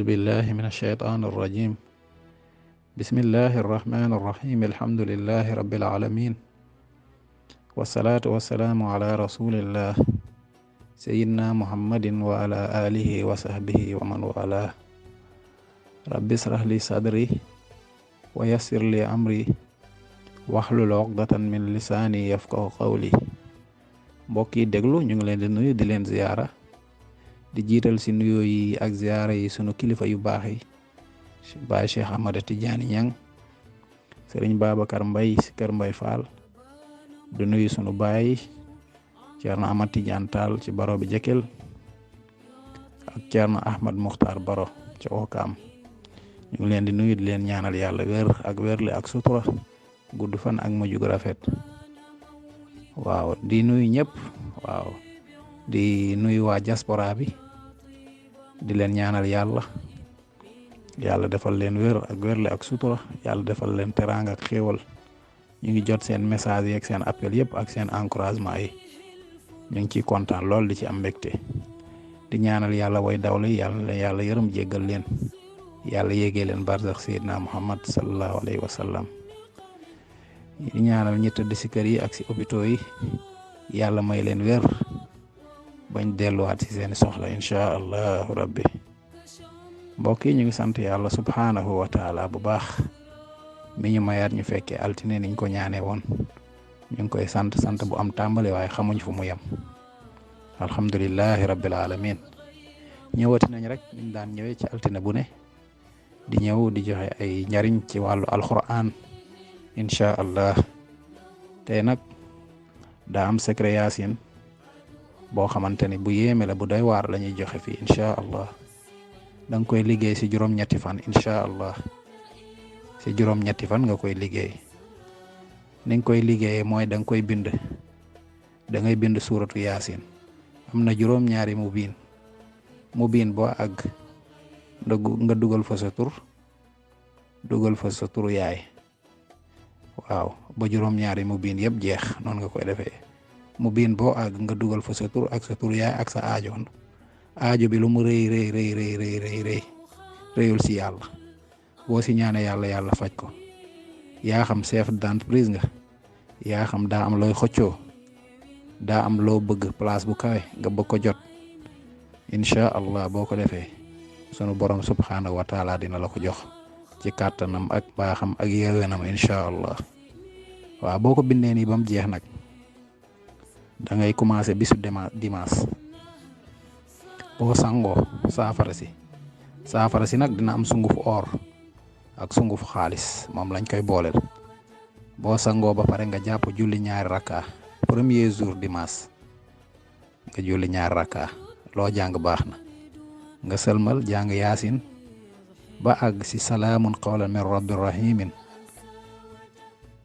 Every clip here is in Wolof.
أعوذ بالله من الشيطان الرجيم بسم الله الرحمن الرحيم الحمد لله رب العالمين والصلاة والسلام على رسول الله سيدنا محمد وعلى آله وصحبه ومن والاه رب اشرح لي صدري ويسر لي أمري واحلل عقدة من lisaani yafqahu qawli mbokk yi déglu ñu ngi leen di nuyu di leen ziyaara di jiital si nuyoo yi ak ziyaara yi sunu kilifa yu baax yi Baay Cheikh Ahmada Tidiane Niang Sëriñ Babacar Mbay si kër Mbay Fall di nuyu sunu baay Ceerno Ahmad Tidiane Tall ci baro bi Jëkkël ak Ceerno Ahmad Muxtaar Baro ci Okaam ñu ngi leen di nuyu di leen ñaanal yàlla wér ak wérle ak sutura gudd fan ak mujj gu rafet waaw di nuyu ñëpp waaw di nuyu waa diaspora bi di leen ñaanal yàlla defal leen wér ak wérle ak sutura yàlla defal leen teraanga ak xéewal ñu ngi jot seen message yi ak seen appel yëpp ak seen encouragement yi ñu ngi ciy kontaan lool di ci am mbégte di ñaanal yàlla way dawle yàlla yërëm jéggal leen yàlla yéegee leen barzax Seydina Muhammad sallallahu alayhi wa sallam di ñaanal ñi tëdd si kër yi ak si hôpitaux yi yàlla may leen wér bañ delluwaat si seeni soxla incha allahu rabbi mbokk yi ñu ngi sant yàlla subhaanahu wa taala bu baax mi ñu mayaat ñu fekkee altine niñ ko ñaanee woon ñu ngi koy sant bu am tàmbali waaye xamuñ fu mu yem alhamdulillahi rabbil alamin ñëwati nañ rek niñ daan ñëwee ci altine bu ne di ñëw di joxe ay njariñ ci wàllu alquran incha allah tey nag daa am secret yaasin boo xamante ni bu yéeme la bu doy waar la ñuy joxe fii incha allah da nga koy liggéey si juróom-ñetti fan incha allah si juróom-ñetti fan nga koy liggéey ni nga koy liggéeyee mooy da nga koy bind da ngay bind suuratu yaasin am na juróom-ñaari mu biin boo àgg nga dugal fa sa tur dugal fa sa turu yaay waaw ba juróom-ñaari mu biin yëpp jeex noonu nga koy defee mu biin boo àgg nga dugal fa sa tur ak sa tur yaay ak sa aajo bi lu mu rëy rëyul si yàlla boo si ñaane yàlla faj ko yaa xam chef d'entreprise nga yaa xam daa am looy xëccoo daa am loo bëgg place bu kawe nga bëgg ko jot incha allah boo ko defee sunu borom subhanahu wa taala dina la ko jox ci kàttanam ak baaxam ak yewenam incha allah waaw boo ko bindee nii ba mu jeex nag da ngay commencé bisu dimanche boo sangoo saafara si nag dina am sungufu or ak sungufu xaalis moom lañ koy booleel boo sangoo ba pare nga jàpp julli ñaari rakka premier jour dimanche nga julli ñaari rakka loo jàng baax na nga sëlmal jàng yaasin ba àgg si salaamun qawlan min rabbir rahimin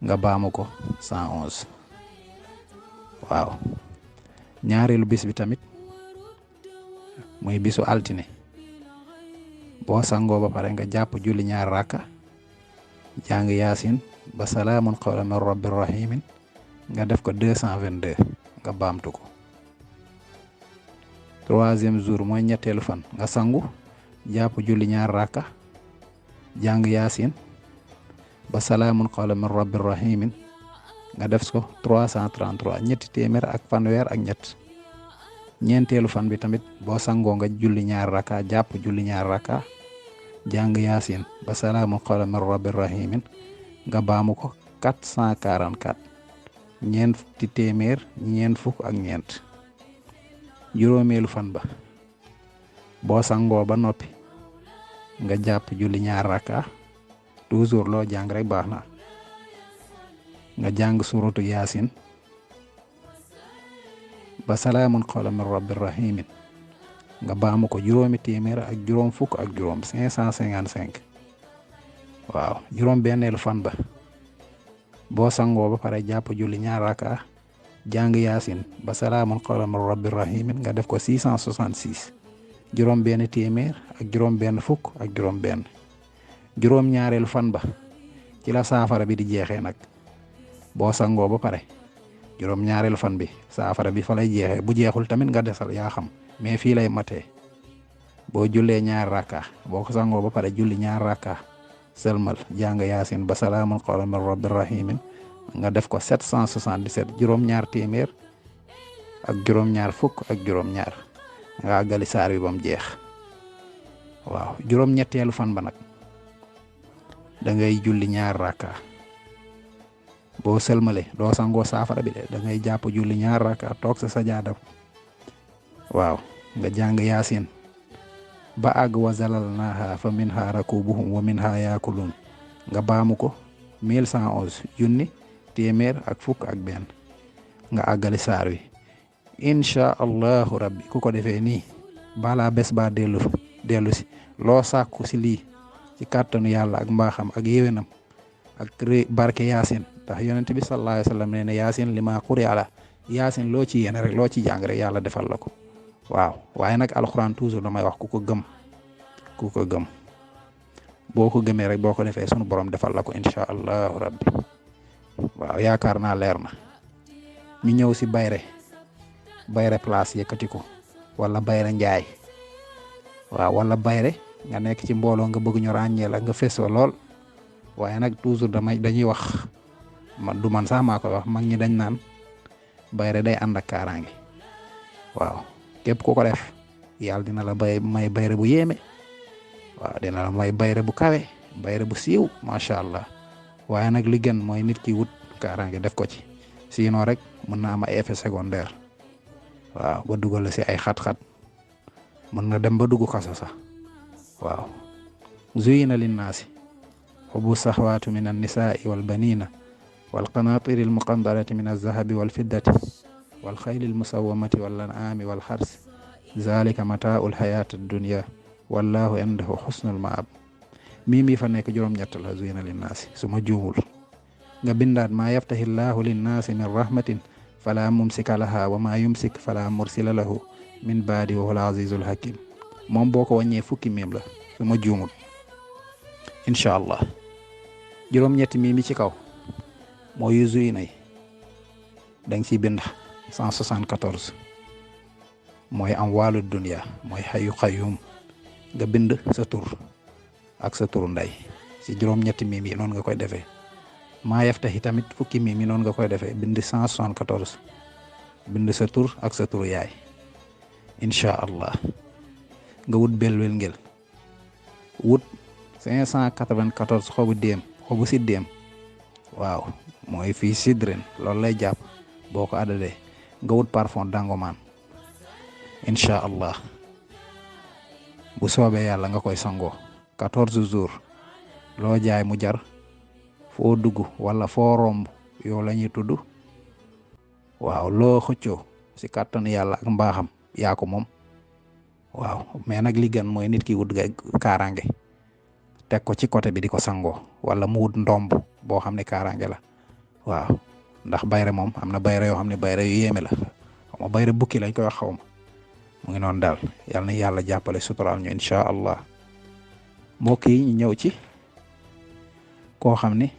nga baamu ko 111 waaw ñaareelu bis bi tamit muy bisu altine boo sangoo ba pare nga jàpp julli ñaar rakka jàng yaasin ba salaamun qawlan min rabbir rahimin nga def ko 222 nga baamtu ko troisième jour mooy ñetteelu fan nga sangu jàpp julli ñaar rakka jàng yaasin ba salaamun qawlan min rabbir rahimin nga def ko 333 ñetti téeméer ak fanweer ak ñett ñeenteelu fan bi tamit boo sangoo nga julli ñaar raka jàpp julli ñaar raka jàng yaasin ba salaamun qawlan min rabbir rahimin nga baamu ko 444 ñeenti téeméer ñeent fukk ak ñeent juróomeelu fan ba boo sangoo ba noppi nga jàpp julli ñaar raka toujours loo jàng rek baax na nga jàng suratu yaasin ba salaamun qawlan min rabbir rahimin nga baamu ko juróomi téeméer ak juróom fukk ak juróom 555 waaw juróom benneelu fan ba boo sangoo ba pare jàpp julli ñaar raka jàng yaasin ba salaamun qawlan min rabbir rahimin nga def ko 666 juróom benn téeméer ak juróom benn fukk ak juróom benn juróom ñaareelu fan ba ci la saafara bi di jeexee nag boo sangoo ba pare juróom ñaareelu fan bi saafara bi fa lay jeexee bu jeexul tamit nga desal yaa xam mais fii lay matee boo jullee ñaar rakka boo ko sangoo ba pare julli ñaar rakka sëlmal jàng yaasin ba salaamun qawlan min rabbir rahimin nga def ko 777 juróom-ñaar téeméer ak juróom-ñaar fukk ak juróom-ñaar nga àggali saar wi ba mu jeex waaw juróom-ñetteelu fan ba nag da ngay julli ñaar rakka boo sëlmale doo sangoo saafara bi de da ngay jàpp julli ñaar rakka toog sa sajaada waaw nga jàng yaasin ba àgg wa zalalnaaha fa minha rakubuhum wa minha yaakulun nga baamu ko 1111 junni téeméer ak fukk ak benn nga àggali saar wi incha allahu rabbi ku ko defee nii balaa bés baa dellu si loo sàkku si lii ci kàttanu yàlla ak mbaaxam ak yéwénam ak barke yaasin ndax yonent bi sallallahu alayhi wa sallam nee na yaasin li ma quri ala yaasin loo ci yéene rek loo ci jàng rek yàlla defal la ko waaw waaye nag alxuraan toujours damay wax ku ko gëm boo ko gëmee rek boo ko defee sunu borom defal la ko incha allahu rabbi waaw yaakaar naa leer na ñu ñëw si bayre place yëkkati ko wala bayre njaay waaw wala bayre nga nekk ci mbooloo nga bëgg ñu ràññee la nga fesoo lool waaye nag toujours dañuy wax du man sax maa koy wax mag ñi dañ naan bayre day ànd ak kaaraange waaw képp ku ko def yàlla dina la may bayre bu yéeme waaw dina la may bayre bu kawe bayre bu siiw macha allah waaye nag li gën mooy nit ki wut kaaraange def ko ci sinon rek mën na am ay effet secondaire waaw ba dugal la si ay xat-xat mën na dem ba dugg kaso sax waaw zuyina linnaasi xubbu saxwaatu min annisaai walbanina walqanaatiri almuqandarati min alzahabi walfiddati والخيل المسومة والأنعام والحرث ذلك متاع الحياة الدنيا والله عنده حسن المآب mimi fa nekk juróom-ñett la zuyina linnaasi su ma juumul nga bindaat maa yaftahi llahu linnaasi min rahmatin fala mumsika laha wa maa yumsik fala mursila lahu min baadi wa huwal azizul hakim moom boo ko wàññee fukki miim la su ma juumul incha allah juróom-ñetti mimi ci kaw mooy yu zuyina yi da nga ciy bind 174 mooy am wàllu dunya mooy xayu xayum nga bind sa tur ak sa turu nday si juróom-ñetti miim yi noonu nga koy defee maa yaftahi tamit fukki miim yi noonu nga koy defee bind 174 bind sa tur ak sa turu yaay incha allah nga wut belwel ngel wut 594 xobu siddéem waaw mooy fii sidrin loolu lay jàpp boo ko adadee nga wut parfum dangomaan incha allah bu soobee yàlla nga koy sangoo 14 jours loo jaay mu jar foo dugg wala foo romb yow la ñuy tudd waaw loo xëccoo si kàttanu yàlla ak mbaaxam yaa ko moom waaw mais nag li gën mooy nit ki wut kaaraange teg ko ci côté bi di ko sangoo wala mu wut ndomb boo xam ne kaaraange la waaw ndax bayre moom am na bayre yoo xam ne bayre yu yéeme la xaw ma bayre bukki lañ koy wax xaw ma mu ngi noonu daal yal na yàlla jàppale suturaal ñu incha allah mbokk yi ñu ñëw ci koo xam ne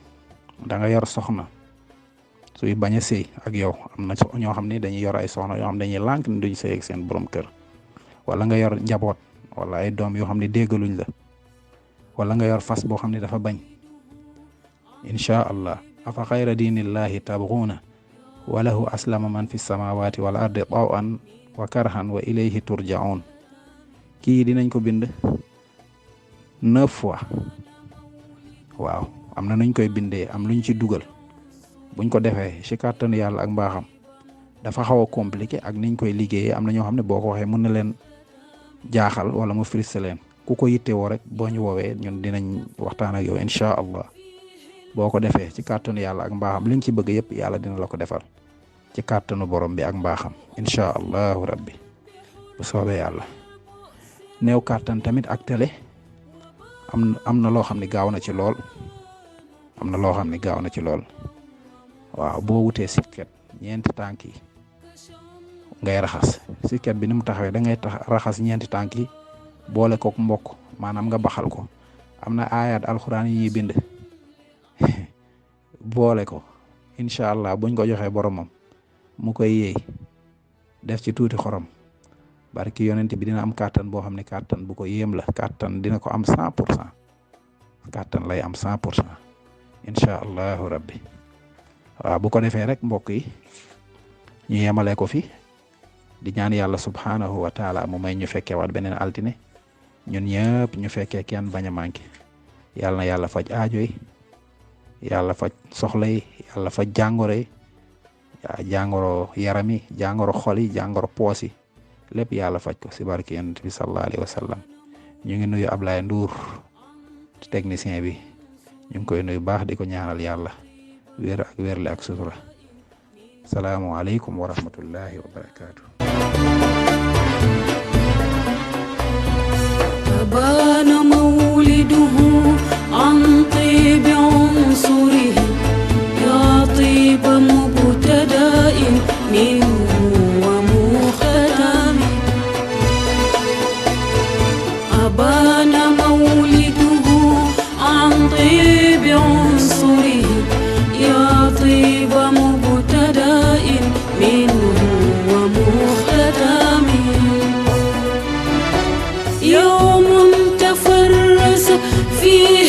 da nga yor soxna suy bañ a sëy ak yow am na ñoo xam ne dañuy yor ay soxna yoo xam ne dañuy lànk ni duñ sëy ak seen borom kër wala nga yor njaboot wala ay doom yoo xam ne déggaluñ la wala nga yor fas boo xam ne dafa bañ incha allah afa xayra diinillahi tabxuuna wa lahu aslama man fi samawati wal ardi tawan wa karhan wa ilayhi turjaun kii dinañ ko bind 9 fois waaw am na nuñ koy bindee am luñ ci dugal buñ ko defee ci kàttanu yàlla ak mbaaxam dafa xaw a compliqué ak niñ koy liggéeyee am na ñoo xam ne boo ko waxee mën na leen jaaxal wala mu frisé leen ku ko yittewoo rek boo ñu woowee ñun dinañ waxtaan ak yow incha allah boo ko defee ci kàttanu yàlla ak mbaaxam li nga ci bëgg yëpp yàlla dina la ko defal ci kàttanu borom bi ak mbaaxam incha allahu rabbi bu soobee yàlla néew kàttan tamit ak télé am na loo xam ne gaaw na ci lool waaw boo wutee sikket ñeenti tànk yi ngay raxas sikket bi ni mu taxawee da ngay raxas ñeenti tànk yi boole kook mbokk maanaam nga baxal ko am na aayaat alxuraan yi ñuy bind boole ko incha allah buñ ko joxee boromam mu koy yéey def ci tuuti xorom barki yonent bi dina am kàttan boo xam ne kàttan bu ko yéem la kàttan dina ko am 100% kàttan lay am 100% incha allahu rabbi waaw bu ko defee rek mbokk yi ñu yemale ko fi di ñaan yàlla subhanahu wa taala mu may ñu fekkee waat beneen altine ñun ñëpp ñu fekkee kenn bañ a manqué yàlla na yàlla faj aajo yi yàlla faj soxla yi yàlla faj jàngoro yi jàngoro yaram yi jàngoro xol yi jàngoro poos yi lépp yàlla faj ko si barke yonent bi sallallahu alayhi wa sallam ñu ngi nuyu Ablaye Ndour technicien bi ñu ngi koy nuyu baax di ko ñaanal yàlla wér ak wérle ak sutura salaamu aleykum wa rahmatullahi wa barakaatu. تبان مولده عن طيب عنصره يا طيب مبتدأ منه ومختتم أبان مولده عن طيب عنصره يا طيب مبتدأ منه ومختتم يوم تفرس فيه